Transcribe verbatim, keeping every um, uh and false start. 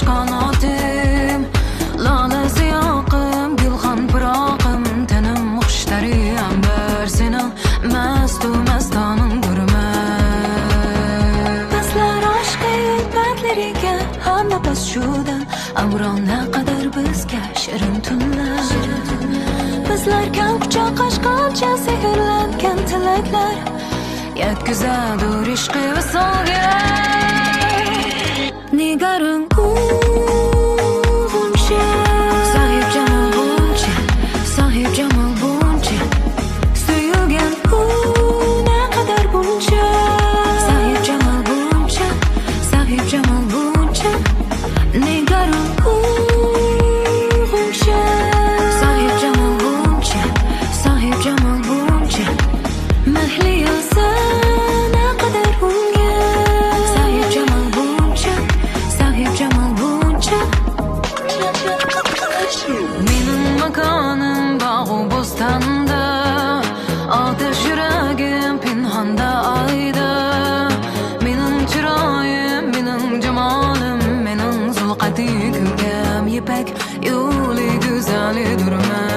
قاناتىم، لالە سىياقىم، گۈلخان پىراقىم، تېنىم خۇش تەرى ئەمبەر سېنىڭ، مەستۇ مەستانىڭ دۇرمەن. قىزلار ئاشقى ئۈلپەتلىرىگە ھەممە باسچۇدان، ئامران نەقەدەر بىزگە شېرىن تۈنلەر. بىزلەر كەڭ قۇچاق ئاچقانچە سېھىرلەنگەن تىلەكلەر، يەتكۈزەدۇ ئىشقى ۋىسالگە. نىگارىڭ ئۇ غۇنچە، ساھىب جامال غۇنچە، ساھىب جامال غۇنچە، سۆيۈلگەن ئۇ نەقەدەر غۇنچە، ساھىب جامال غۇنچە، ساھىب جامال غۇنچە، نىگارىڭ ئۇ غۇنچە، ساھىب جامال غۇنچە، ساھىب جامال غۇنچە. مەھلىيا سەن نەقەدەر ئۇنگە، ساھىب جامال غۇنچە، ساھىب جامال غۇنچە. مېنىڭ ماكانىم باغۇ بوستاندا، ئاتەش يۈرەكىم پىنھاندا ئايدا. مېنىڭ چىرايىم، مېنىڭ جامالىم، مېنىڭ زۇلقەتى كۆركەم يىپەك يولى گۈزەلىدۇرمەن.